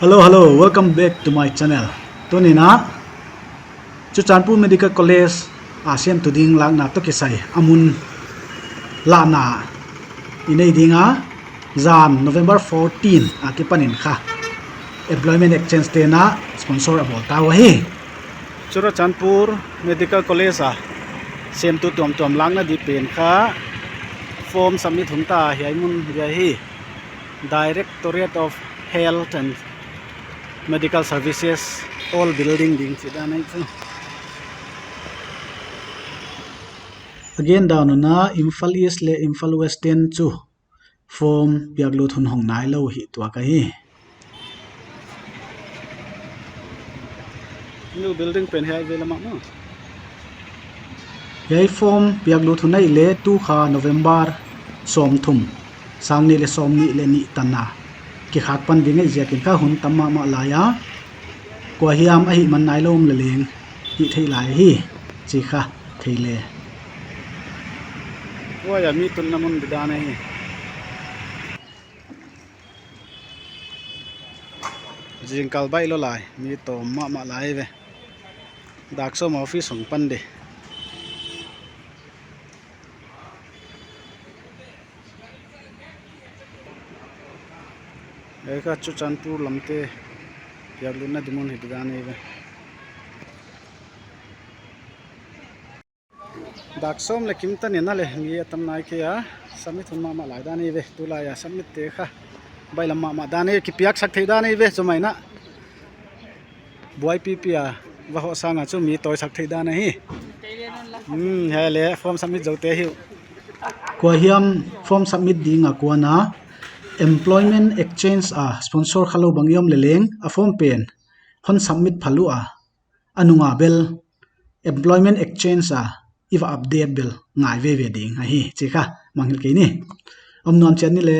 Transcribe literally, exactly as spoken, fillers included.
Hello, hello, welcome back to my channel. Tuni'n Churachandpur Medical College a semtu ding lakna toh kisai a mun lahna i nei ding a, zan November fourteen a kipanin kha Employment Exchange te'n sponsor a bawl ta uh ahi. Churachandpur Medical College a semtu tuamtuam lakna di pen kha form submit hun ta hiai mun dia hi. Directorate of Health and Medical Services, old building ding chih dan ahi chu. A gen dan un Imphal East leh Imphal West te'n chu form piaklut hun hong nailou hi tuak ahi. New building pen hiai vel a mah maw. Hiai form piaklut hun ahihleh tu kha November sawmthum, sang nih leh sawmnih leh nih tan a kikhak pan ding ahih ziakin kha hun tam mahmah lai a, kua hiam a hihman nailou om leh leng hih theih lai hi chih kha thei le. Huai a mi tunna mun di dan ahi. Zingkal baih lou lai, mi tawm mahmah lai ve. Dak sawm a office hong pan di. Hiai kha Churachandpur lamte piaklutna di mun hi di dan ahi ve. Dak sawm leh kim tan in a leh mi a tam nai kei a, submit hun mahmah lai dan ahi ve. Tulai a submit te kha baihlam mahmah dan ahi, kipiaksak theih dan ahi ve, chu mai na. Buai pipi a va hoh sang a chu mi tawisak theih dan ahi. Hmm, hiai leh form submit zoute hi uh. Kua hiam form submit ding a kuan a, Employment Exchange a sponsor khalou bang i om leh leng a form pen hon submit phal ua, a nung a bel Employment Exchange a i va update bel ngai veve ding ahi chih kha mangngilh kei ni. Om nuam chiat ni le.